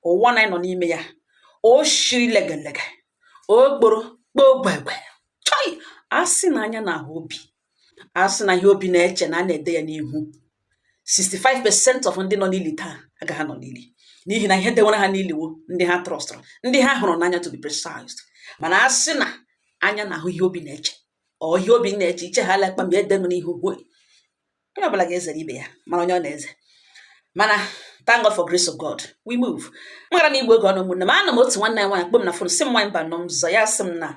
Ụwa na anyị nọ n'ime ya, o shiri legelege, o kporo kpoo gwegwe. Chai, a sị na anya na-ahụ obi, a sị na ihe obi na-eche na a na-ede ya n'ihu, 65% of ndị nọ n'ili taa agaghị anọ n'ili, n'ihi na ihe dewere ha n'ili wo ndị ha trustụrụ, ndị ha hụrụ n'anya, to be precise. Mana a sị na anya na-ahụ ihe obi na-eche, ọ ihe obi na-eche iche ha ala kpam ede n'ihu hwe, onye ọbụla ga-ezere ibe ya, mara onye ọ na-eze. Mana thank God for grace of God, we move. M gara n'igwe oge ọnụ, ụmụnne m. Anọ m, otu nwanne ya nwaanyị kpọ m na phone, sị m, "Nwaanyị mba nọ m zọ." Ya sị m na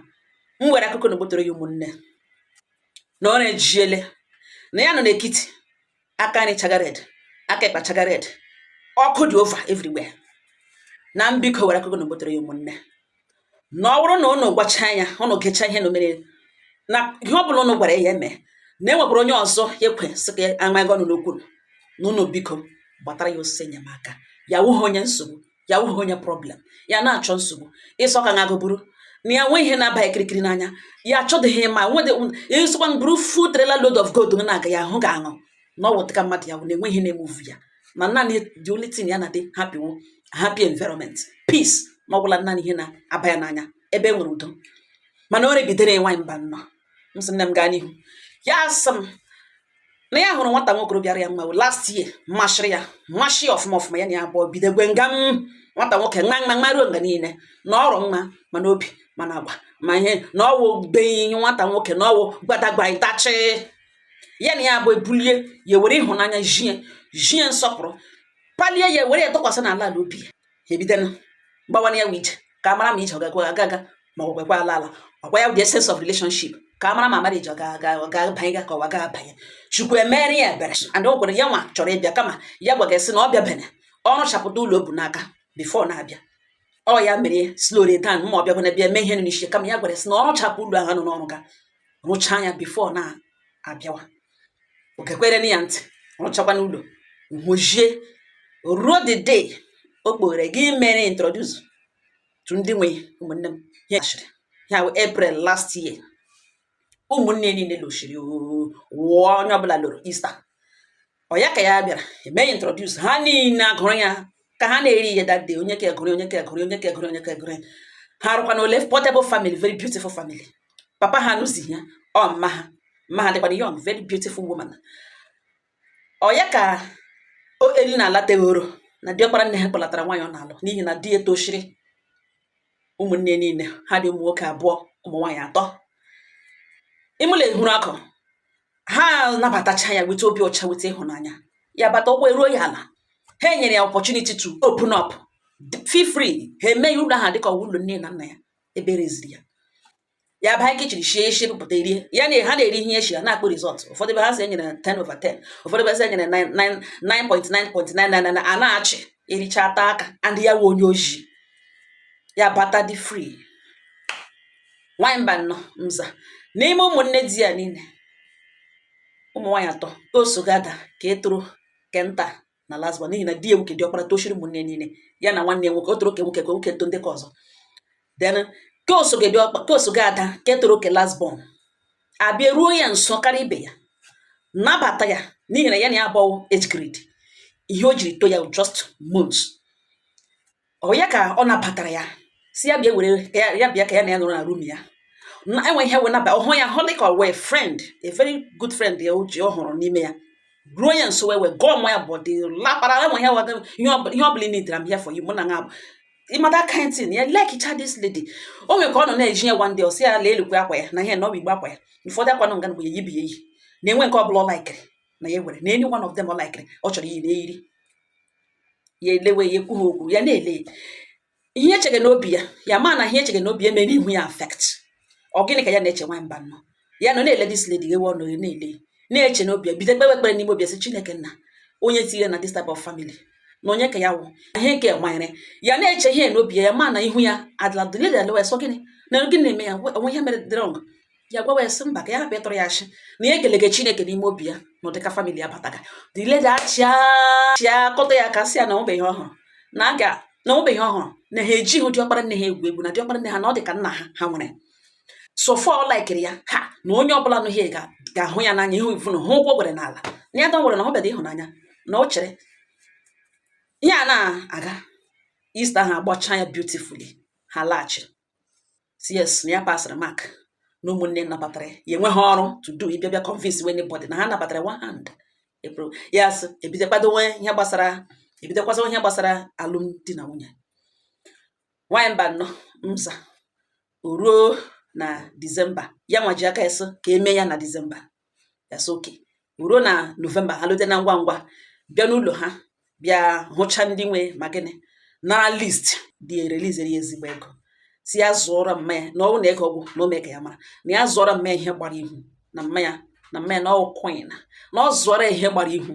m nwere akụkọ na gbotere ya, ụmụnne, na ọ na-ejiele na ya nọ n'ekiti, aka nri chaga red, aka ịkpa chaga red, ọkụ dị over everywhere, na mbiko were akụkọ na gbotere ya, ụmụnne, na ọ bụrụ na ụnụ gwacha ya, ụnụ gecha ihe na omere na ihe ọ bụla ụnụ gwara ya eme, na e nwekwara onye ọzọ ekwe sị ka amaghị ọnụ n'okwu, na ụnụ biko gbatara ya osisi enyemaka. Ya wụghị onye nsogbu, ya wụghị onye problem, ya na-achọ nsogbu ịsọ ka na buru na ya nwee ihe na-aba kirikiri n'anya ya, achọdịghị ma nwede ịsọkwa buru full trailer load of gold na-aga ya ahụ ga-aṅụ na ọ wụtaka mmadụ ya wụ na-enwe ihe na-emuvu ya, na naanị the only thing ya na-adị happy wụ happy environment, peace, na ọgwụla naanị ihe na-aba ya n'anya ebe e nwere udo. Mana o rebidoro ya. Nwaanyị mba nnọọ, m sị nne m gaa n'ihu. Ya sị m na ya hụrụ nwata nwoke bịara ya mma last year, mmasịrị ya, mmasị ya ọfụma ọfụma. Ya na ya abụọ bidogwe nga m nwata nwoke nwa nwa nwa ruo nga niile na ọrụ mma, mana obi, mana agwa, ma ihe na ọwụ gbenyi nwata nwoke na ọwụ gbadagba ịtachi. Ya na ya abụọ ebulie ya, were ịhụnanya jie jie nsọpụrụ palie ya, were ya tụkwasị n'ala ala obi ya. Ha ebidona gbawana ya ije ka a mara ma ije ọ ga-agwa aga aga, ma ọ gwekwa ala ala ọkwa ya, the essence of relationship, ka a mara ma marriage ọ ga-aga, ọ ga-abanye ga ka ọ ga-abanye. Chukwu emere ya ebere and o kwere ya nwa chọrọ ịbịa, kama ya gwagasị na ọ bịabene ọ rụchapụta ụlọ o bu n'aka before na-abịa. Ọ ya mere slowly down ma ọ bịakwana bịa mee ihe n'isi, kama ya gwara sị na ọ rụchapụ ụlọ ahụ nọ n'ọrụ ga rụchaa ya before na-abịawa. Ogekwere na ya ntị, rụchakwa n'ụlọ, hụzie ruo the day o kpoghere gị mere introduce to ndị nwe. Ụmụnne m, ihe ashịrị ya wụ April last year. Ụmụnne niile loshiri wụọ, onye ọbụla lụrụ Easter. Ọ ya ka ya bịara eme ya introduce, ha niile agụrụ ya ka ha na-eri ihe that day, onye ka egụrụ, onye ka egụrụ, onye ka egụrụ, onye ka egụrụ. Ha rụkwa na ole portable family, very beautiful family. Papa ha anụzighị ya, ọ mma ha, mma ha dịkwana young, very beautiful woman. Ọ ya ka o eri na ala teghoro na diọkpara nne ha kpọlatara nwaanyị ọ na-alụ, n'ihi na di ya toshiri. Ụmụnne niile ha dị ụmụ nwoke abụọ, ụmụ nwaanyị atọ. Ịmụla ehuru akụ ha nabatacha ya weta obi ọcha, weta ịhụnanya. Ya bata, ụkwụ eruo ya ala, ha enyere ya opportunity to open up, feel free. Ha eme ya ụlọ ahụ dịka ọwụ ụlọ nne na nna ya ebe reziri ya. Ya baa kitchen, shie eshie, pụta erie. Ya na ha na-eri ihe eshi, na-akpụ result. Ụfọdụ ebe ha sị enyere 10 over 10, ụfọdụ ebe sị enyere 9 9.9.999. A na-achị ericha ata aka and ya wụ onye ojii. Ya bata dị free. Nwanyị mba nnọọ nza, n'ime ụmụnne di ya niile, ụmụ nwaanyị atọ, ka o so gada ka e toro ke nta na last born, n'ihi na di ya nwoke dị ọkpara toshiri ụmụnne niile. Ya na nwanne ya nwoke o toro ke nwoke, ka nwoke to ndị ka ọzọ. Then ka osoge dị ọkpa, ka osoge ada, ka e toro ke last born, abịa ruo ya nso karịa ibe ya, nabata ya, n'ihi na ya na ya abụọ age grade, ihe o jiri to ya just months. Ọ ya ka ọ nabatara ya, si ya bịa were ka ya bịa ka ya na ya nọrọ na room ya na enwe ihe wee naba ọhụ ya hụ dịka ọ wee friend, a very good friend ya o ji ọ hụrụ n'ime ya, ruo ya nso, wee wee gọọ mma ya bọdị lapara enwe ihe ihe ọbụla need, I'm here for you. Mụ na nga ịma that kind thing ya like cha this lady. O nwere ka ọ nọ na-eji ya one day, ọ sị ya lee elukwe akwa ya na ihe na ọ bụ igbe akwa ya, ụfọdụ akwa nọ nga mgbe ya yibi ya eyi na-enwe nke ọbụla ọ likere na ya were na any one of them ọ likere ọ chọrọ iyi na eyiri ya, elewe ya, ekwu ha okwu ya na-ele ihe echege n'obi ya. Ya ma na ihe echege n'obi ya mere ihu ya affect. Ọ gịnị ka ya na-eche? Nwa mba nnọọ, ya nọ na-ele this lady, ewe ọnụ ya na-ele, na-eche n'obi ya, bido kpewe ekpere n'ime obi ya, sị Chineke nna, onye tinye na this type of family na onye ka ya wụ ihe nke manyere ya na-eche ihe n'obi ya. Ya ma na ihu ya adịla lady alewa ya, sọ gịnị na gịnị na-eme ya, onwe ihe mere dị wrong. Ya gwawa ya, sị mba, ka ya hapụ ịtụrụ ya ashị, na ya ekelege Chineke n'ime obi ya na ụdịka family ya bataga. The lady achịa chịa kọta ya ka sị ya na onwebeghị ọhụrụ na a ga na onwebeghị ọhụrụ na ha ejighị diọkpara nne ha egwu egwu, na diọkpara nne ha na ọ dị ka nna ha ha nwere. So far ọ likere ya ha na onye ọbụla nụ ihe ga-ahụ ya n'anya, ihu ifu na hụ ụkwụ gwere n'ala na ya nwere na ọ bịara ịhụnanya na o chere ihe a na-aga. Easter ahụ agbacha ya beautifully. Ha laghachi, si yes, na ya pasịrị mark, na ụmụnne nabatara ya. Enweghị ọrụ to do ịbịa bịa convince anybody na ha nabatara one hand. April ya sị ebido kwadowe ihe gbasara, ebido kwadowe ihe gbasara alụmdi na nwunye. Nwaanyị mba nnọọ mza, o ruo na Disemba, ya nwa ji aka ya sị ka eme ya na Disemba. Ya sị okay. O ruo na Novemba, ha lute na ngwa ngwa, bịa n'ụlọ ha, bịa hụcha ndị nwe ma gịnị nara list dị, release ya ezigbo ego, si ya zụọrọ mma ya, na ọwụ na ego ọgwụ na o mee ka ya mara na ya zụọrọ mma ya ihe gbara ihu na mma ya, na mma ya na ọ queen, na ọ zụọrọ ya ihe gbara ihu,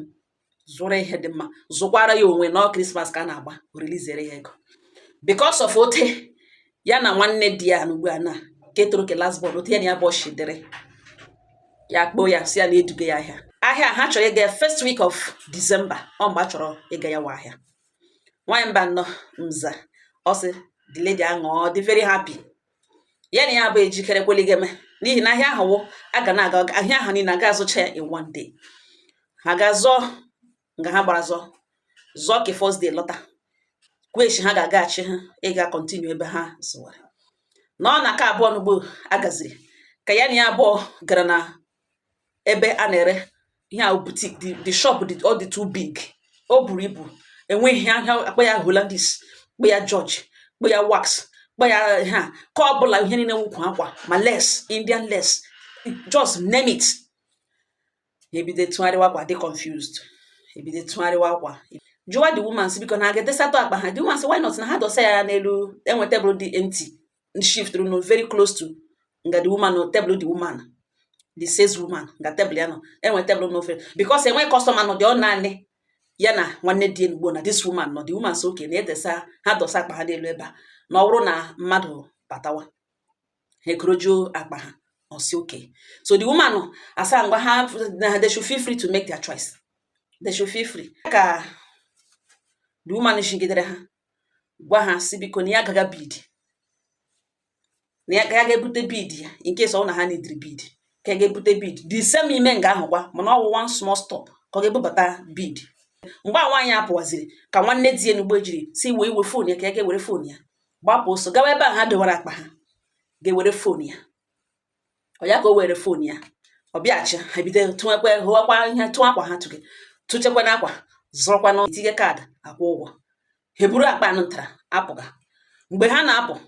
zụrụ ihe dị mma, zụkwara ya onwe na ọ Christmas ka a na-agba. O releasere ya ego because of ote ya na nwanne di ya na ugbu a na nke toro ke last born, ote ya na ya bụ ọchị dịrị ya, kpoo ya, si ya na eduga ya ahịa. Ahịa ha chọrọ ịga ya first week of December, ọ mgbe a chọrọ ịga ya wa ahịa. Nwaanyị mba nnọọ nza, ọ sị the lady aṅụọ, dị very happy. Ya na ya bụ ejikere kweligeme, n'ihi na ahịa ahụ wụ a ga na-aga ahịa ahụ niile, aga azụcha ya in one day. Ha ga-azọ nga ha gbara zọ zọọ ka first day lọta, kwechi ha ga-agaghachi ha ịga continue ebe ha zụwara. Na ọ na aka abụọ n'ugbo agaziri ka ya na ya abụọ gara na ebe a na-ere ihe a, boutique. The shop dị, ọ dị too big, o buru ibu. Enweghị ihe ahịa akpa ya Hollandis, kpe ya George, kpe ya wax, kpe ya ihe a ka ọ bụla, ihe niile wukwu akwa, ma lace, Indian lace, just name it. Ebido tụgharịwa akwa, dị confused, ebido tụgharịwa akwa, jụwa the woman sị biko na ha ga-edesatụ akpa ha. The woman sị why not, na ha dọsa ya n'elu. Enwe tebụl dị empty shift no very close to nga the woman nọ, tebụl the woman, the sales woman, nga tebụl ya nọ. Enwe tebụl n'ofe because enwe customer nọ dị, ọ naanị ya na nwanne di enugbo na this woman nọ. The woman sị okay, na edesa ha, dọsa akpa ha n'elu ebe a, na ọ bụrụ na mmadụ batawa, ha ekorojuo akpa ha. Ọ sị okay. So the woman asa ngwa ha na they should feel free to make their choice, they should feel free. Ka the woman shigidere ha, gwa ha si biko na ya agaga bead, na ya ga-ebute bead ya in case ọ na ha neediri bead, ka ya ga-ebute bead the same ime nga ahụ kwa, mana ọ wụ one small stop ka ọ ga-ebubata bead. Mgbe a nwaanyị apụwaziri, ka nwanne di ya n'ugbo jiri si wee iwe phone ya, ka ya ga-ewere phone ya gbapụ ọsọ gawa ebe a ha dowara akpa ha, ga-ewere phone ya. Ọ ya ka o were phone ya, ọ bịaghachi, ha bido tụwekwe, hụwakwa ihe, tụọ akwa ha, tụge tụchekwa n'akwa, zụrụkwa na tinye card, akwụ ụgwọ. Ha eburu akpa anụ ntara apụga. Mgbe ha na-apụ,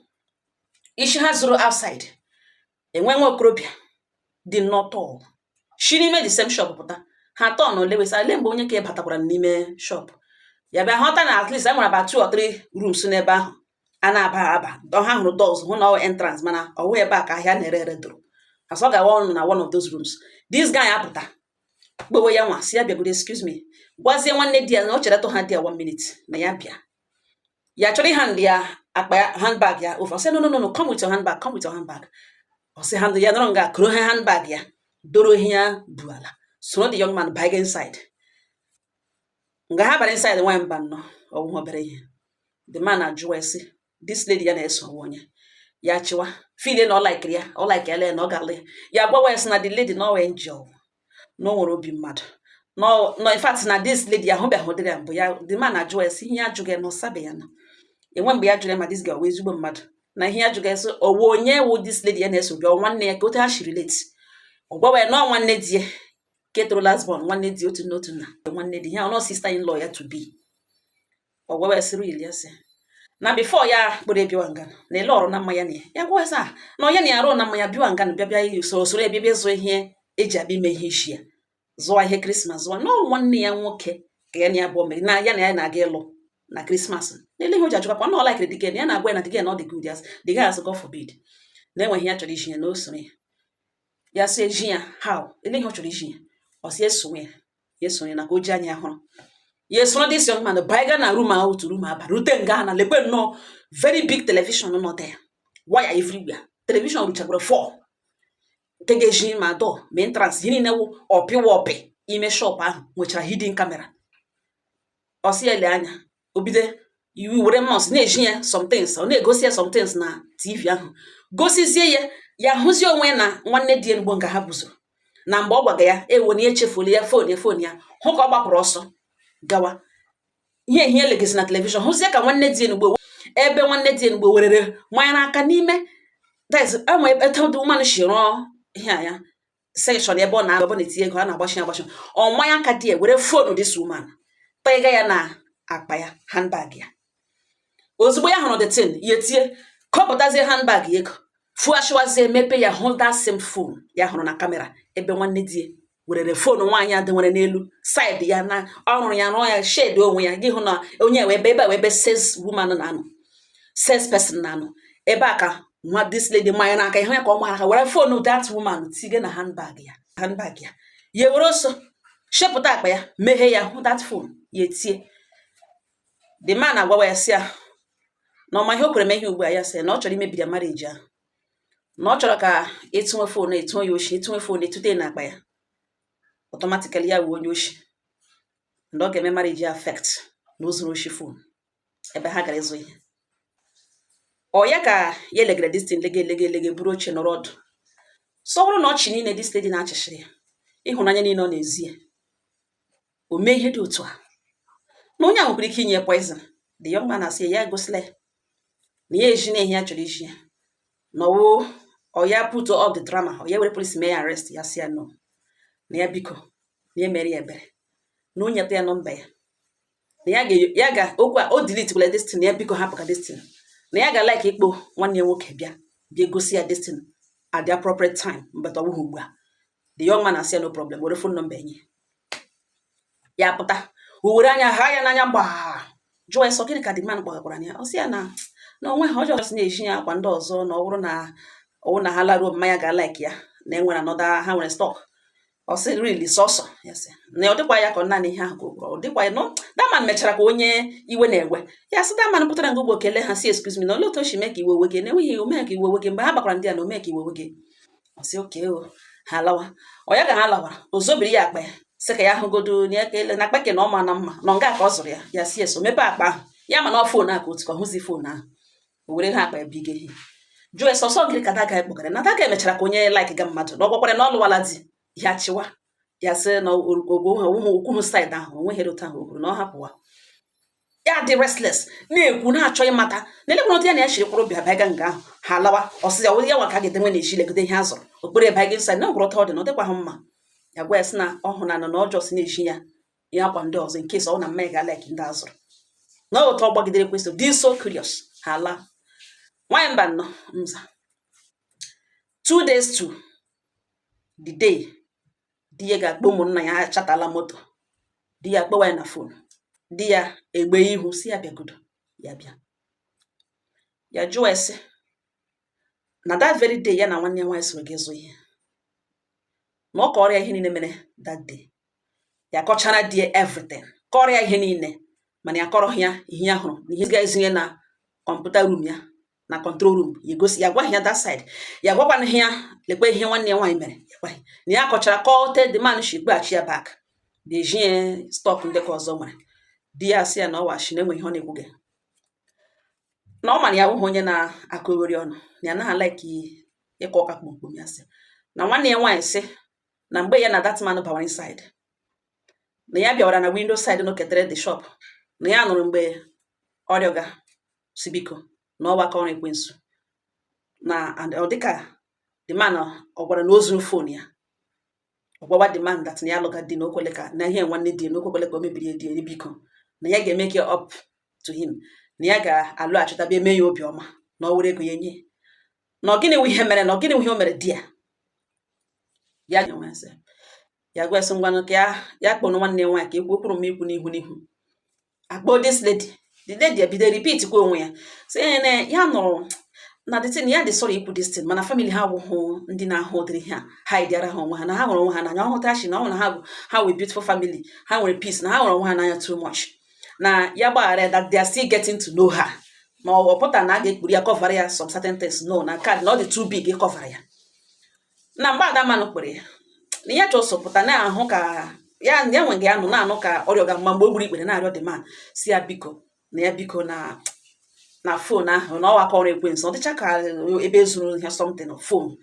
isi ha zụrụ outside, enwe nwa okorobịa dị nnọọ tall shi n'ime the same shop pụta. Ha atọ nọ lewesa ale mgbe onye ka batakwara n'ime shop ya, bịa ghọta na at least e nwere about two or three rooms n'ebe ahụ a na-aba aba. Ha hụrụ doors, hụ na ọ entrance, mana ọ wụ ebe a ka ahịa na-ere ere doro asọ ga-awa ọnụ na one of those rooms. This guy apụta, kpewe ya nwa, si ya bịagodo, "Excuse me." Gwazie nwanne di ya na o chere tụ ha di ya one minute, na ya bịa, ya chọrọ ịhand ya akpa ya, handbag ya over. Ọ sị, "No, no, no, no, come with your handbag, come with your handbag." Ọ sị hand ya nọrọ nga koro ha handbag ya, doro ihe ya bu ala, soro the young man banye inside. Nga ha bara inside, nwaanyị mba nnọọ, ọwụhụ obere ihe. The man ajụwa ya sị this lady ya na-eso ọwụ onye ya chịwa feel na ọ likeri ya, ọ like ya na ọ ga-alụ ya. Ya gwawa ya sị na the lady na ọ angel, na o nwere obi mmadụ, no, in fact, na this lady ahụbeghị ụdịrị ya mbụ ya. The man ajụwa ya sị ihe ya ajụghị ya na ọ sabe ya, na enwe mgbe ya jụrụ ya ma this girl wee ezigbo mmadụ, na ihe ya jụga ya sị ọwụ onye wụ this lady ya na-eso bịa, ọ nwanne ya, ka otu ha shi relate. Ọ gwawa ya na ọ nwanne di ya nke toro last born, nwanne di otu nne otu nna, nwanne di ya, ọ nọ sister in law ya to be. Ọ gwawa ya sị really, ya sị na before ya kpụrụ ebiwa ngano na ele ọrụ na mmanya na ya, ya gwa ya sị ah, na onye na ya arụ na mmanya biwa ngano, bịa bịa soro soro ya, bịa bịa zụọ ihe eji abịa ime ihe isi ya, zụọ ihe Christmas, zụọ na ọ nwanne ya nwoke ka ya na ya bụ mere na ya na ya na-aga ịlụ na Christmas. N'ele ihe o ji ajụkwa na ọ likere the girl, na ya na-agwa ya na the girl na ọ dị good. Ya the girl asị God forbid, na enweghị ya chọrọ iji ya, na o soro ya. Ya sị eji ya how, ele ihe ọ chọrọ iji ya. Ọ sị esonwe ya, ya esonye na ka o ji anya ya hụrụ ya. Esoro this young man baiga na room ahụ, otu room aba rute nga na lekwe nnọọ very big television nọ there, wire everywhere. Television ruchakwara four nke ga-eji ma door ma entrance, ihe niile wụ ọpịwa ọpị. Ime shop ahụ nwechara hidden camera. Ọ sị ya lee anya, o bido iwu were mouse na-eji ya somethings, ọ na-egosi ya somethings na TV ahụ, gosizie ya, ya hụzie onwe ya na nwanne di ya n'ugbo nga ha guzoro na mgbe ọ gwaga ya ewo na ya echefuola ya phone ya, phone ya hụ ka ọ gbapụrụ ọsọ gawa ihe ihe elegesi na television, hụzie ka nwanne di ya n'ugbo. Ebe nwanne di ya mgbe werere manyere aka n'ime, that is, enwe ebe the woman shi rụọ ihe a ya section, ebe ọ na ebe ọ na-etinye ego a na-agbachi agbachi. Ọ manya aka di ya were phone this woman tịga ya na akpa ya, handbag ya. Ozugbo ya hụrụ the thing, ya etie, kọpụtazie handbag ya, ego fụashiwazie, mepe ya, hụ that same phone ya hụrụ na camera, ebe nwanne di ya werere phone nwaanyị a dịnwere n'elu side ya na ọ rụrụ ya, rụọ ya shed onwe ya. Gị hụ na onye wee ebe ebe a wee ebe sales woman na-anọ, sales person na-anọ ebe a, ka nwa this lady mmanya n'aka ịhụ ya ka ọ mara aka were phone that woman tinye na handbag ya, handbag ya. Ya were ọsọ shepụta akpa ya, meghee ya, hụ that phone. Ya etie. The man agwawa ya, sị ya na ọma ihe o kwere mee ihe ugbu a. Ya sị na ọ chọrọ imebiri ya marriage ahụ, na ọ chọrọ ka etinwe phone, etinwe ya oshi, etinwe phone etute na akpa ya, automatically ya wụ onye oshi, and ọ ga-eme marriage ya affect, na o zuru oshi phone ebe ha gara ịzụ ihe. Ọ ya ka ya elegere this thing, lege elege elege, buru oche nọrọ ọdụ. So ọ bụrụ na ọchị niile this lady na-achịchịrị ya, ịhụnanya niile ọ na-ezi ya, o mee ihe dị otu a, na onye a nwekwara ike inye poison. The young man asị ya, ya egosila ya na ya eji na ihe ya chọrọ iji ya na ọwụ ọ ya put up the drama, ọ ya were police mee ya arrest. Ya sị ya no, na ya biko, na ya mere ya ebere, na o nyeta ya nọmba ya, na ya ga okwu a o delete kwala this thing, na ya biko hapụ ka this thing, na ya ga like ikpo nwanne ya nwoke bịa bịa gosi ya this thing at the appropriate time, but ọ bụghị ugbu a. The young man asị ya no problem, were phone number enye ya, pụta. O were anya ha ya n'anya gbaa, jụọ ya sọ gịnị ka the man kpọgakwara ya. Ọ sị ya na onwe ha ọjọọ sị na-eji ya akwa ndị ọzọ, na ọ bụrụ na ọ bụrụ na ha laruo mmanya ga like ya, na enwere another, ha nwere stock. Ọ sị really, sọsọ ya sị na ọ dịkwa ya ka ọ naanị ihe ahụ ka o kwuru, ọ dịkwa ya no. That man mechara ka onye iwe na-ewe. Ya sị that man pụtara nga ugbo kelee ha, si excuse me, na olee otu o si mee ka iwe we gị, na enweghị ome ka iwe we gị mgbe ha gbakwara ndị a na ome ka iwe we gị. Ọ sị oke o ha lawa. Ọ ya ka ha lawara, o zobiri ya akpa ya, sị ka ya hụgodo na ya kele na akpa ke na ọ ma na mma nọ nga ka ọ zụrụ ya. Ya si eso mepee akpa ahụ, ya ma na ọ phone ahụ ka otu ka ọ hụzi phone ahụ, o were ha akpa ya biga ihe, jụọ ya sọsọ gịnị ka daga kpọgara, na daga emechara ka onye like ga mmadụ, na ọ gwakwara na ọ lụwala di ya. Chịwa ya, sị na okwuhụ side ahụ o nweghịrị otu ahụ o kwuru na ọ hapụwa ya dị restless, na-ekwu na-achọ ịmata na elekwara otu ya na ya chiri kwụrụ bịa bịa nga ahụ. Ha lawa, ọsị ya ya nwa ka a ga-edenwe na-eji legide ihe a zụrụ okpere ebe gị nside na ọgwụrụ ọtọ ọ dị na ọ dịkwa hụ mma. Ya gwa ya sị na ọ hụ na na ọjọọ si na-eji ya ihe akwa ndị ọzọ nke sọ ọ na mma ga like ndị a zụrụ na ụtọ gbagidere kwesị dị so curious. Ha laa. Nwaanyị mba nnọọ nza, 2 days to the day di ya ga-akpọ ụmụnna ya achatala moto, di ya kpọwa ya na phone, di ya egbe ihu si ya bịagodo. Ya bịa, ya jụọ ya sị na that very day ya na nwanne ya nwaanyị soro gị zụ ihe, na ọ kọrọ ya ihe niile mere that day. Ya kọchara di ya everything, kọrọ ya ihe niile, mana ya kọrọ ya ihe ya hụrụ na ihe ga-ezinye na computer room ya, na control room. Ya egosi ya, gwaghị ya that side, ya gwakwana ya lekwa ihe nwanne ya nwaanyị mere. Ya gwaghị na ya kọchara kọte the man shi kpeghachi ya back bịa stock ndị ka ọzọ nwere. Di ya sị ya na ọ washi na enwe ihe ọ na-ekwu gị, na ọ ma na ya wụghị onye na-akụghori ọnụ, na ya anaghị like ịkọ ụka kpumkpum. Ya sị na nwanne ya nwaanyị sị na mgbe ya na that man bawara inside, na ya bịawara na window side nọketere the shop, na ya nụrụ mgbe ọrịa si biko na ọgbakọ ọrụ ekwensu na and ọ dịka the man ọ gwara na o zuru phone ya. Ọ gwawa the man that na ya alụga di, na o kwele ka na ihe nwanne di ya, na o kwekwele ka o mebiri ya di ya, biko, na ya ga-eme up to him, na ya ga-alụghachita bịa mee ya obiọma, na ọ were ego ya nye, na ọ gịnị wụ ihe mere, na ọ gịnị wụ ihe o mere di ya. Ya ya gwa sị ngwanụ ka ya ya kpọrọ nwanne ya nwaanyị ka ekwu okwuru m ikwu n'ihu n'ihu akpọ this lady. The lady ebido repeat kwa onwe ya, sị na ya nụrụ na the thing, ya dị sorry ikwu this thing, mana family ha awụhụ ndị na-ahụ ụdịrị ihe a, hide ara ha onwe ha, na ha hụrụ onwe ha n'anya, ọhụta chi na ọ na ha bụ ha wee beautiful family, ha nwere peace, na ha hụrụ onwe ha n'anya too much, na ya gbaghara ya, that they are still getting to know her, na ọ pụta na a ga-ekpuru ya, cover ya some certain things, no na card na ọ dị too big ịcover ya. Na mgbe adamanụ kpere ya na ya chọsọ pụta na-ahụ ka ya ya nwe ya nọ na-anụ ka ọrịa ga mma, mgbe o gburu ikpere na-arịọ the man, si ya biko, na ya biko, na phone ahụ na ọwa aka ọrụ ekwensu, ọ dịcha ka ebe zuru ihe something phone.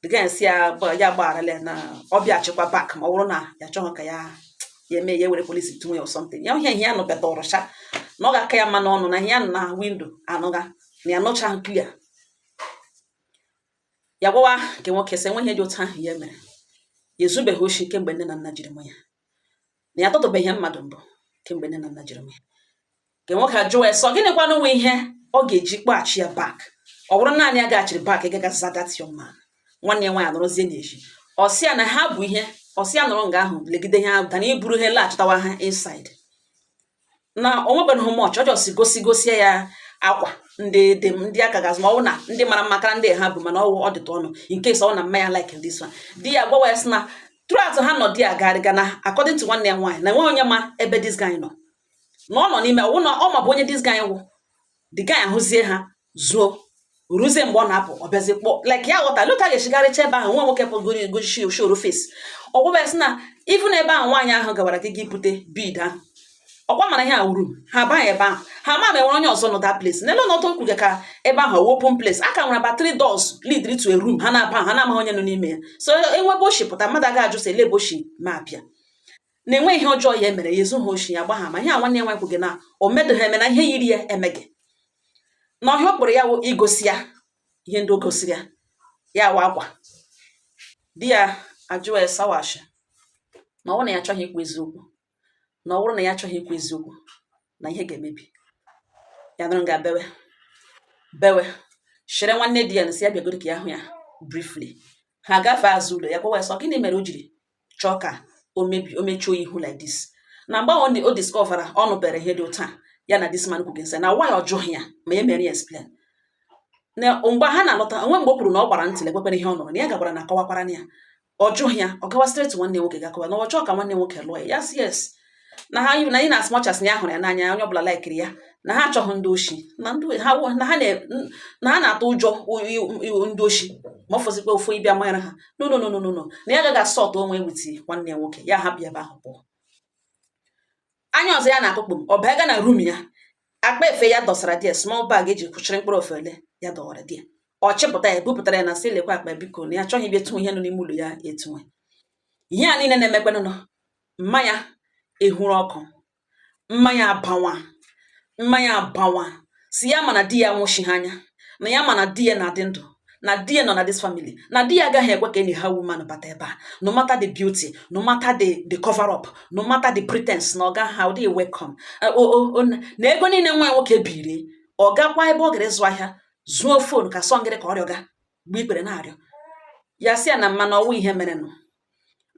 The guy si ya ya gbagharala ya, na ọ bịachikwa back, ma ọ bụrụ na ya chọghị ka ya ya eme ya were polisi tụnwe ya or something. Ya ihe ihe ya nụbịata ọrụcha Na ọ ga-aka ya mma n'ọnụ na ihe ya nọ na window anụga na ya nụchaghị clear. Ya gwawa nke nwoke sị enweghị ihe dị otu ahụ ya mere. Ya ezubeghị oshi kemgbe nne na nna jiri mụ ya, na ya atụtụbeghị ihe mmadụ mbụ kemgbe nne na nna jiri mụ ya. Nke nwoke ajụwa ya sọ gịnịkwanụ nwe ihe ọ ga-eji kpọghachi ya back. Ọ bụrụ naanị ya gaghachiri back, ịgaga za that young man. Nwanne ya nwaanyị anọrọzie n'ezi. Ọ sị ya na ha bụ ihe, ọ sị ya nọrọ nga ahụ legide ihe ahụ dana iburu ihe laghachitawa ha inside, na o nwekwanụghị much. Ọ just gosi gosie ya akwa ndị dị ndị aka ga-azụ, ma ọ bụ na ndị mara mma kara ndị ha bụ, mana ọwụ ọ dịtụ ọnụ, in case ọ na mma ya like this one. Di ya gwawa ya sị na throughout ha nọ, di ya garịga na according to nwanne ya nwaanyị, na enweghị onye ma ebe this guy nọ, na ọ nọ n'ime ọwụ na ọ ma bụ onye this guy wụ. The guy ahụzie ha zuo ruzie mgbe ọ na-apụ, ọ bịazie kpọ like ya ghọta lụta ga-echigharịcha ebe ahụ nwa nwoke pụgoro gosi showro face. Ọ gwaba ya sị na even ebe ahụ nwaanyị ahụ gawara gị gị bute bead ahụ, ọkwa mara ihe a wuru ha abaghị ebe ahụ, ha ma ma enwere onye ọzọ nọ that place n'elu ọnọdụ nkwuge ka ebe ahụ open place a ka nwere about three doors lead to a room ha na-aba, ha na-amaghị onye nọ n'ime ya. So enwebe oshi pụta, mmadụ agaghị ajụ sị ele ebe oshi ma abịa na enwe ihe ọjọọ ya emere ya ezu ha oshi ya gba ha. Ma ihe a nwanne ya nwaanyị kwuge na o medoghị eme na ihe yiri ya emeghị na ọhịa ọ kpọrọ ya wụ igosi ya ihe ndị o gosiri ya, ya wa akwa. Di ya ajụọ ya sawashi na ọ bụrụ na ya achọghị ikwu eziokwu, na ọ bụrụ na ya achọghị ikwu eziokwu, na ihe ga-emebi ya. Nụrụ nga bewe bewe shere nwanne di ya na sị ya bịagoro ka ya hụ ya briefly. Ha gafee azụ ụlọ ya, gwawa ya sọ gịnị mere o jiri chọọ ka o mebi o mechuo ihu like this, na mgbe ahụ o discovera ọ nụbere ihe dị otu a ya na this man kwuge nsị na why ọ jụghị ya ma ya mere ya explain, na mgbe ha na-alọta onwe mgbe o kwuru na ọ gbara ntị lekwekwere ihe ọ nụrụ, na ya gakwara na akọwakwara ya. Ọ jụghị ya, ọ gawa straight nwanne nwoke gakọwa na ọ chọọ ka nwanne nwoke lụọ ya. Ya sị yes, na ha na in as much as na ya hụrụ ya n'anya, onye ọbụla likeri ya, na ha achọghị ndị oshi, na ndị ha na ha na ha na-atụ ụjọ ndị oshi, ma ọ fọzikwa ofu ịbịa manyere ha. No, no, no, no, no, no, na ya agaghị asọtụ onwe with nwanne ya nwoke. Ya hapụ ya ebe ahụ pụọ. Anya ọzọ ya na-akụkpụ, ọ bịa na room ya, akpa efe ya dọsara die, small bag eji kwụchiri mkpụrụ ofe ole ya dọwara die, ọ chịpụta ya bupụtara ya na sị lekwa akpa, biko, na ya achọghị ịbịa tụnwe ihe nọ n'ime ụlọ ya etunwe. Ihe a niile na-emekwanụ nọ mmanya ehuru ọkụ, mmanya abanwa, mmanya abanwa si ya mana di ya nwụchi ha anya, na ya mana di ya na-adị ndụ, na di ya nọ na this family, na di ya agaghị ekwe ka enyi ha woman bata ebe a, no matter the beauty, no matter the cover up, no matter the pretense, na ọ gaghị ọ dịghị welcome. Na ego niile nwa ya nwoke biri, ọ gakwa ebe ọ gara ịzụ ahịa zuo phone ka sọ ngịrị ka ọ rịọga mgbe ikpere na-arịọ ya, sị ya na mma na ọwụ ihe merenụ,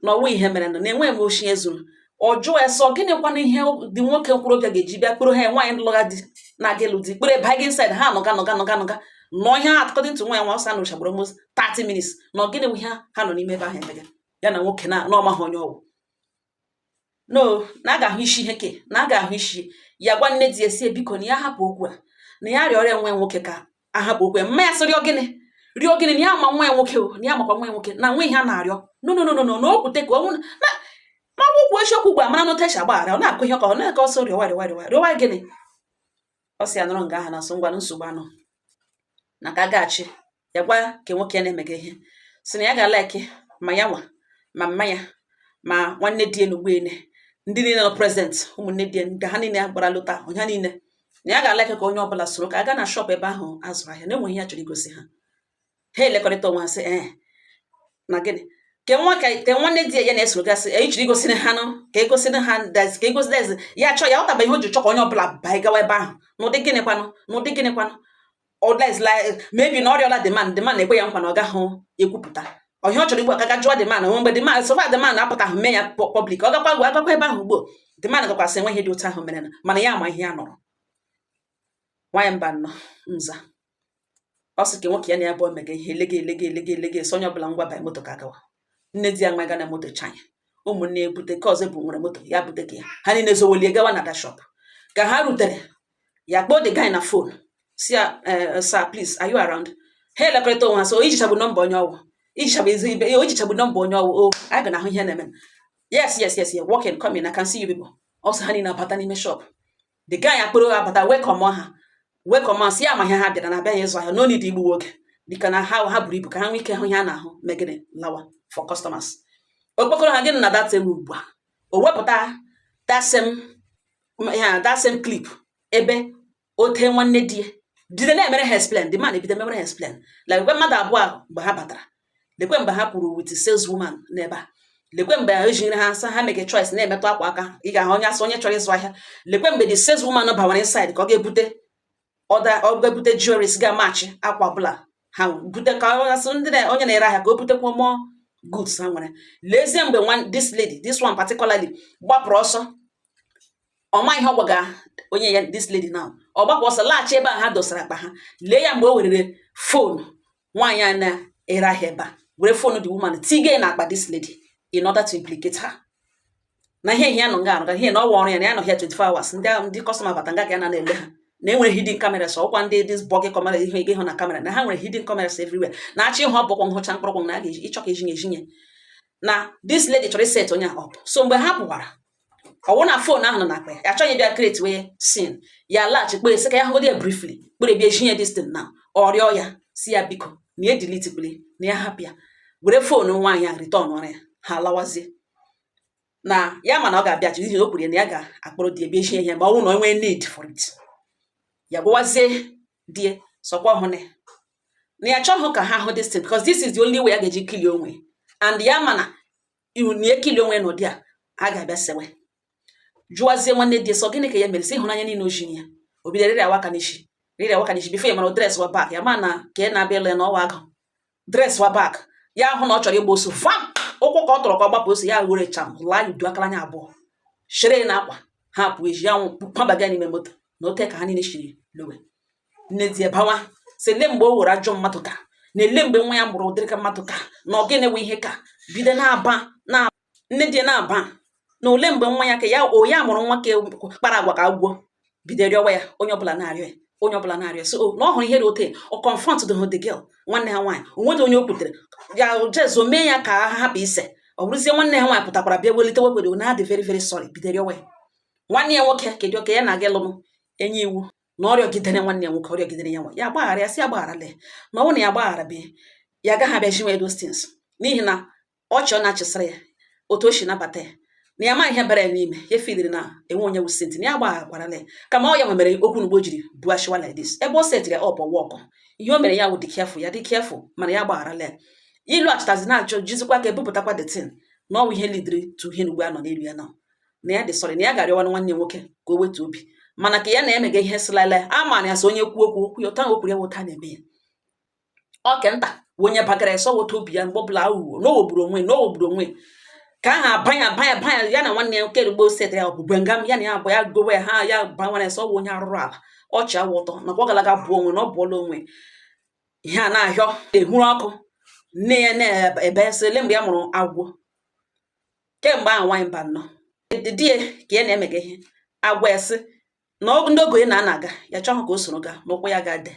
na ọwụ ihe merenụ, na enweghị m oshi ezuru. Ọ jụọ ya sọ gịnịkwana ihe dị nwoke nkwụrụbịa ga-eji bịa kpụrụ ha nwaanyị lụga di na-aga ịlụ di kpụrụ ebe gị inside ha nọga nọga nọga nọga nọ ihe ha, according to nwa ya nwa ọsọ nụchagburu almost 30 minutes, na ọ gịnị ihe ha nọ n'ime ebe ahụ emega ya na nwoke na ọmaghị onye ọwụ, no na a ga-ahụ isi ihe ke na a ga-ahụ isi ya. Gwa nne di ya sie biko na ya hapụ okwu a, na ya rịọrọ ya nwa ya nwoke ka ahapụ okwu ya. Mma ya sị rịọ gịnị, rịọ gịnị, na ya ama nwa ya nwoke o, na ya makwa nwa ya nwoke na nwa ihe a na-arịọ. No, no, no, no, no, na o kwute ka ọ na ma ọ bụ eziokwu ugbu a mara n'otu esi agbaghara. Ọ na-akụ ihe ka ọ na-eke ọsọ rịọwa rịọwa rịọwa rịọwa gịnị. Ọ sị ya nọrọ nga ahụ na nso ngwa nsogbu anọ na ka a gaghachi. Ya gwa ke nwoke ya na-emega ihe si na ya ga-alike ma ya nwa ma mma ya ma nwanne di ya n'ugboene, ndị niile nọ present, ụmụnne di ya ndị ha niile gbara lụta onye ha niile, na ya ga-alike ka onye ọbụla soro ka a gaa na shop ebe ahụ azụrụ ahịa, na enweghị ihe a chọrọ igosi ha. Ha elekọrịta onwe ha sị ee na gịnị ke nwa ka nwanne di ya na-esoro gasị e chọrọ igosi ha nụ ka egosi ha ka egosi dez ya chọọ ya ọtaba ihe o ji chọ ka onye ọbụla baa gawa ebe ahụ n'ụdị gịnịkwanụ, n'ụdị gịnịkwanụ. Ọ like maybe na ọrịọla the man, the man na-ekwe ya nkwa na ọ gaghị ekwupụta ọhịa ọ chọrọ igbu aka ga jụọ the man onwe mgbe the man so far the man apụtaghị mee ya public, ọ gakwa gwa agakwa ebe ahụ ugbo the man gakwasị enwe ihe dị otu ahụ mere na mana ya ama ihe ya nọrọ nwaanyị mba nnọọ nza. Ọ sị ka nwoke ya na ya bụ mega ihe elege elege elege elege sị onye ọbụla ngwa banye moto ka agawa. Nne di ya nwa ga na moto chanya, ụmụnne ebute ke ọzọ bụ nwere moto ya bute ka ya ha niile zowelie gawa na that shop. Ka ha rutere, ya kpọọ the guy na phone si ya, "Sir, please, are you around?" Ha elekọrịta onwe ha so ijichagbu nọmba onye ọwụ, ijichagbu ezi ibe o ijichagbu nọmba onye ọwụ o anyị ga na-ahụ ihe na-eme. Yes, yeah, walking, coming, I can see you people. Ọsọ ha niile abata n'ime shop. The guy akpụrụ abata, welcome ha, welcome ha, si ya ma ihe ha bịara na abịaghị ịzụ ahịa, no need igbu oge, dịka na ha buru ibu ka ha nwee ike hụ ihe a na-ahụ megịnị lawa for customers. Okpokoro ha gịnị na that same ugbu a o wepụta that same ya, that same clip. Ebe ote nwanne di ya bido na-emere ha explain, the man ebido memere ha explain like, lekwe mmadụ abụọ a mgbe ha batara, lekwe mgbe ha kwuru with sales woman n'ebe a, lekwe mgbe ha ejiri ha asa ha mege choice na-emetụ akwa aka, ị ga-ahụ onye asị onye chọrọ ịzụ ahịa, lekwe mgbe the sales woman bawara inside ka ọ ga-ebute ọda, ọ ga-ebute jewelries ga-amachi akwa ọbụla ha bute, ka ọ asị ndị onye na-ere ahịa ka o butekwa more goods ha nwere. Lezie mgbe one this lady, this one particularly, gbapụrụ ọsọ. Ọ ma ihe ọ gwaga onye ya, this lady now, ọ gbapụ ọsọ laghachi ebe a ha dosara akpa ha. Lee ya mgbe o werere phone nwaanyị a na-ere ahịa ebe a, were phone the woman tige na akpa this lady in order to implicate her na ihe ihe ya nọ nga arụga ihe na ọwa ọrụ ya, na ya nọ here 24 hours. Ndị customer bata nga ka ya na na-ele ha, na enwere hidden cameras, ọkwa ndị this buggy camera, ihe ị hụ na camera, na ha nwere hidden cameras everywhere, na-achọ ịhụ ọbụkwa nhụcha mkpụrụkwụ na a ga-eji ịchọ ka ejinye ejinye na this lady chọrọ iset onye a up. So mgbe ha pụwara, ọwụ na phone ahụ nọ n'akpa ya, achọghị bịa create wee scene, ya laghachi kpere sị ka ya hụgodi ya briefly, kpere bịa ejinye this thing now. Ọ rịọ ya si ya biko, na ya delete kwule, na ya hapụ ya were phone nwaanyị a return ọrụ ya, ha lawazie. Na ya ma na ọ ga-abịachi n'ihi na o kwuru ya na ya ga-akpọrọ di ya bịa ejinye ihe ma ọ bụrụ na o nwee need for it. Ya gwawazie di ya sọkwa ọhụụ na ya achọghị ka ha hụ this thing, because this is the only way ya ga-eji kilie onwe, and ya ma na iwu na ekili onwe n'ụdị a, a ga-abịa sewe. Jụwazie nwanne di ya sọ gịnị ka ya mere, sị ịhụnanya niile o jiri ya. O bidoro rịrịa waka n'isi, rịrịa waka n'isi before ya mara o dress wa back ya, ma na ka ị na-abịa ịlụ ya na ọwa agụ dress wa back ya, hụ na ọ chọrọ ịgba oso fam ụkwụ ka ọ tọrọ ka ọ gbapụ oso ya, were cham laa ya udu akara anya abụọ shere na akwa ha pụọ eji ya kwabaga n'ime moto na ote ka ha niile shiri lowe. Nne di ya bawa sị le mgbe o were ajọ mmadụ ka na-ele mgbe nwa ya mụrụ ụdịrị ka mmadụ ka na ọ gịnị wụ ihe ka bido na-aba na nne di ya na-aba na ole mgbe nwa ya ka ya o ya mụrụ nwa ka kpara agwa ka agwọ, bido rịọwa ya, onye ọbụla na-arịọ ya, onye ọbụla na-arịọ ya. So na ọ hụrụ ihe dị ote, ọ confront the girl, nwanne ha nwaanyị, onwedị onye o kwutere ya jezo mee ya ka ha hapụ ise. Ọ bụrụzie nwanne ha nwaanyị pụtakwara bịa welite wekwere na adị very very sorry, bido rịọwa ya. Nwanne ya nwoke kedu ka ya na-aga ịlụnụ enye iwu na ọ rịọgidere nwanne ya nwoke, ọ rịọgidere ya nwa ya gbaghara ya, sị ya gbagharala ya, na ọ bụrụ na ya gbaghara bịa ya agaghị abịa jinwe those things, n'ihi na ọchị ọ na-achịsịrị ya otu o si nabata ya, na ya amaghị ihe bara ya n'ime ya, feeliri na enwe onye wụ saint, na ya gbagharakwarala ya, kama ọ ya nwemere okwu n'ugbo jiri buashiwa like this ebe o setịrị ya up work. Ihe o mere ya wụ dị careful, ya dị careful, mana ya gbagharala ya. Ilu achịtazi na-achọ jizikwa ka ebupụtakwa the thing na ọ bụ ihe lidiri to ihe n'ugbo a nọ n'elu ya na na ya dị sorry, na ya ga-arịọwa nwanne ya nwoke ka o wetu obi, mana ka ya na-emega ihe sịlala ama na ya sị onye kwuo okwu okwu ya ụta o kwuru ya wụta na-eme ya ọ ke nta bụ onye bagara ya sọ weta obi ya mgbe ọbụla aghụghọ na o wegburu onwe na o wegburu onwe ka aha abanya abanya abanya ya na nwanne ya nwoke rugbo setịrị ya ọbụbụ ngam ya na ya abụọ ya gowe ya ha ya banwere ya sọ ọ bụ onye arụrụ ala ọchị awụ ụtọ nakwa ọ galaga bụọ onwe na ọ bụọla onwe ihe a na-ahịọ ehuru ọkụ. Nne ya na-ebe sị le mgbe ya mụrụ agwọ kemgbe ahụ nwaanyị mba nnọọ di ya ka ya na-emega ihe agwa ya sị na ndị ogo ya na-ana aga ya chọghị ka o soro gaa n'ụkwụ ya ga-ade,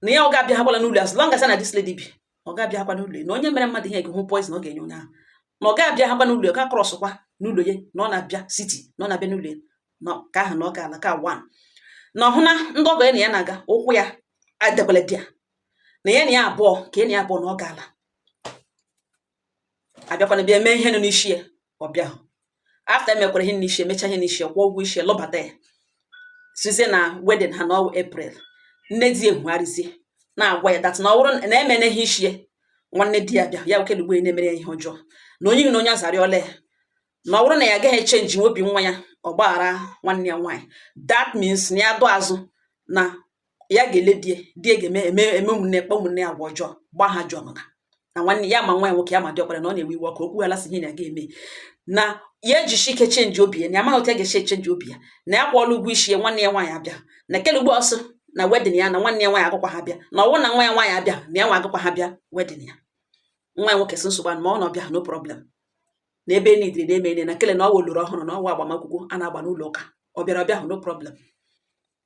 na ya ọ ga-abịa hakwala n'ụlọ as long as na this lady bi, ọ ga-abịa hakwa n'ụlọ ya, na onye mere mmadụ ihe ga-hụ poison ọ ga-enye onye ahụ, na ọ ga-abịa hakwa n'ụlọ ya, ga crossụkwa n'ụlọ ya, na ọ na-abịa city, na ọ na-abịa n'ụlọ ya na ka ahụ na ọ ga-ala ka one na ọhụ na ndị ọgọ ya na ya na-aga ụkwụ ya adekwala di ya na ya na ya abụọ ka ya na ya abụọ na ọ ga-ala abịakwana bịa mee ihe nọ n'isi ya. Ọ bịa hụ after emekwara ihe n'isi, emecha ihe n'isi ya, kwụọ ụgwọ isi ya, lọbata ya sizie na wedding ha na ọwụ April. Nne di ehugharịzie na-agwa ya that na ọ bụrụ na emene ihe isi ya, nwanne di ya bịa ya oke ugbo na-emere ya ihe ọjọọ na onye na onye azarịọla ya, na ọ bụrụ na ya agaghị echange obi nwa ya, ọ gbaghara nwanne ya nwaanyị, that means na ya dụ azụ na ya ga-ele die die ga-eme eme eme ụmụnne kpọ ụmụnne ya agwa ọjọọ gbaa ha jụọ ọnụna na nwanne ya ma nwa ya nwoke ya ma dị ọkpara na ọ na-ewe iwe ọkụ okwu ala sị ihe na ya ga-eme na ya ejisi ike change obi ya, na ya amaghị otu ya ga-esi echange obi ya, na ya kwụọla ụgwọ isi ya, nwanne ya nwaanyị abịa na kele ugbo ọsọ na wedding ya, na nwanne ya nwaanyị agakwa ha bịa, na ọwụ na nwa ya nwaanyị abịa na ya nwa agakwa ha bịa wedding ya. Nwa ya nwoke sị nsogbu anụ ma ọ na ọbịa, no problem, na ebe nidiri na eme na kele na ọ woloro ọhụrụ na ọwa agbamakwụkwọ a na-agba n'ụlọ ụka, ọ bịara ọbịa hụ, no problem.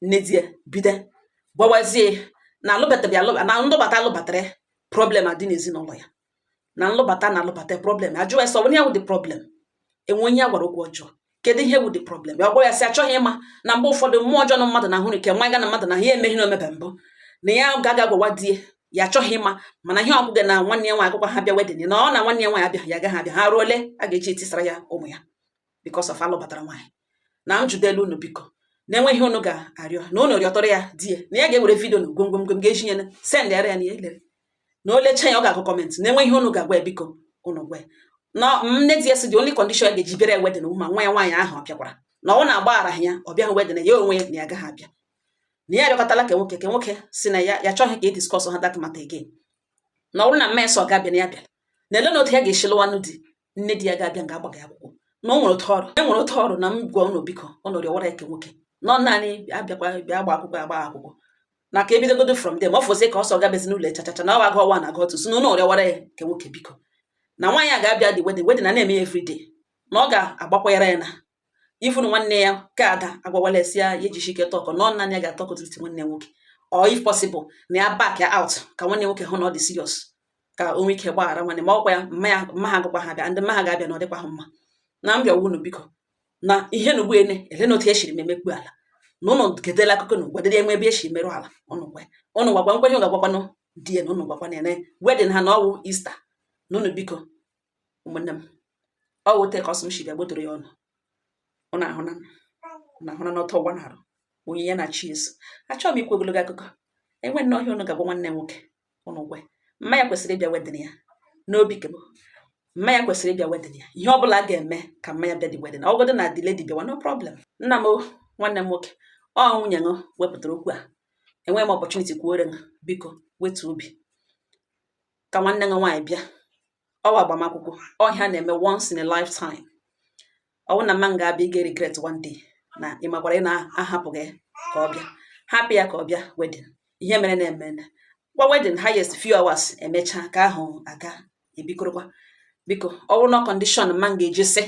Nne di ya bido gwawazie na alụbatabi alụba na ndụbata alụbatara ya, problem adị n'ezinụlọ ya, na nlụbata na alụbata problem. Ajụwa ya sọ onye wụ the problem, enwe onye ya gwara okwu ọjọọ, kedu ihe wụ the problem? Ya gwa ya sị achọghị ịma na mgbe ụfọdụ mmụọ ọjọọ na mmadụ na-ahụ nke nwa ga na mmadụ na ihe emeghi na omebe mbụ na ya gaga gwawa di ya, ya achọghị ịma, mana ihe ọgwụgwụ na nwanne ya nwaanyị agakwa ha bịa wedding, na ọ na nwanne ya nwaanyị abịa ya agaghị abịa, ha ruo ole a ga-eji etisara ya ụmụ ya because of alụbatara nwaanyị. Na m jụdelu unu biko, Na-enweghị unu ga-arịọ na unu rịọtọrọ ya di ya, na ya ga-ewere video na gwomgwomgwom ga-eji ya send ya, na ya elere na o lechaa ya, ọ ga-agụ comment. Na enweghị unu ga-agwa ya, biko unu gwa ya na nne di ya si the only condition ya ga-eji bịara ya wedding, ma nwa ya nwaanyị ahụ ọ bịakwara, na ọ na-agbaghara ya, ọ bịaghị wedding ya onwe ya, na ya agaghị abịa. Na ya arịọkọtala ka nwoke si na ya ya chọghị ka e discuss ha that matter again, na ọ bụrụ na mma ya sọ ga-abịa, na ya bịara, na ele na otu ya ga-esi lụwanụ di, nne di ya ga-abịa nga agbaghị akwụkwọ, na o nwere otu ọrụ e nwere otu ọrụ. Na m gwa unu, biko unu rịọwara ya ka nwoke nọ naanị abịakwa bịa gba akwụkwọ, agba akwụkwọ, na ka ebidogodo from them. Ọ fọzie ka ọsọ gabezi n'ụlọ chachacha na ọ agụ ọwa na agụ otu, si na unu rịọwara ya ka nwoke, biko, na nwaanyị a ga-abịa dị wedding. Wedding na na-eme ya everyday, na ọ ga-agbakwanyere ya na ifunu nwanne ya ka ada agwawala esi ya, ya ejisi ike tọkọ na ọ naanị ya ga-atọkọ tutu nwanne ya nwoke, or if possible na ya back ya out, ka nwanne nwoke hụ na ọ dị serious, ka o nwee ike gbaghara nwanne ma ọkwa ya mma ya mma ha agụkwa ha bịa, ndị mma ha ga-abịa na ọ dịkwa ha mma. Na m bịawa unu, biko, na ihe na ugbu ene ele na otu esiri m emekpu ala, na ụnụ gedela akụkọ na gwadere enwe ebe esi merụ ala. Ụnụ gwa, ụnụ gwakwa nkwenye, ụnụ ga-agwakwanụ di ya, na ụnụ gwakwana ya na wedding ha na ọwụ Easter. Na ụnụ biko, ụmụnne m, ọ wute ka ọsọ m si bịa gbotoro ya ọnụ. Ụnụ ahụna, ụnụ ahụna n'ọtọ ụwa na-arụ onye ya na chi eso. Achọghị m ikwu ogologo akụkọ. Enwe nnọọ ihe ụnụ ga-agwa nwanne m nwoke, ụnụ gwa mma ya kwesịrị ịbịa wedding ya n'obi kebo. Mma ya kwesịrị ịbịa wedding ya. Ihe ọbụla a ga-eme ka mma ya bịa dị wedding, ọgọdụ na the lady bịawa, no problem. Nna m o, nwanne m nwoke, ọ nwunye ṅụ wepụtara okwu a, enweghị m opportunity kwuore ṅụ. Biko wetu obi ka nwanne ṅụ nwaanyị bịa. Ọwa agbamakwụkwọ ọhịa na-eme once in a lifetime. Ọ bụrụ na mma m ga-abịa, ị ga-regret one day na ị makwara ị na-ahapụ gị ka ọ bịa. Hapụ ya ka ọ bịa wedding. Ihe mere na-eme gwa wedding, highest few hours, emechaa ka ahụ aga ebikorokwa. Biko, ọ bụrụ na condition mma m ga-eji sị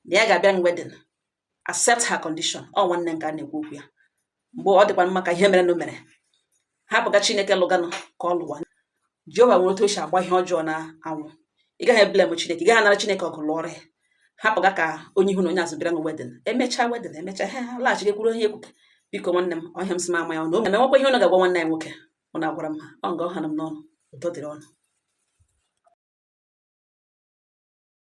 na ya ga-abịa n wedding, accept her condition. Ọ nwanne nke a na-ekwu okwu ya mgbe ọ dịkwa mma ka ihe mere na o mere, hapụga Chineke lụganụ ka ọ lụwa. Jehova nwere otu o si agba ihe ọjọọ na anwụ. Ị gaghị eblame Chineke, ị gaghị anara Chineke ọgụ lụọrọ ya. Hapụga ka onye ihu na onye azụ bịara n wedding. Emechaa wedding, emechaa, ha laghachi ekwuru onye ekwuke. Biko nwanne m, ọhịa m si m ama ya ọnụ. O menwekwa ihe ụnụ ga-agwa nwanne ya nwoke, ụnụ agwara m ha ọ nga ọ ha nọ m n'ọnụ. Udo dịrị ọnụ.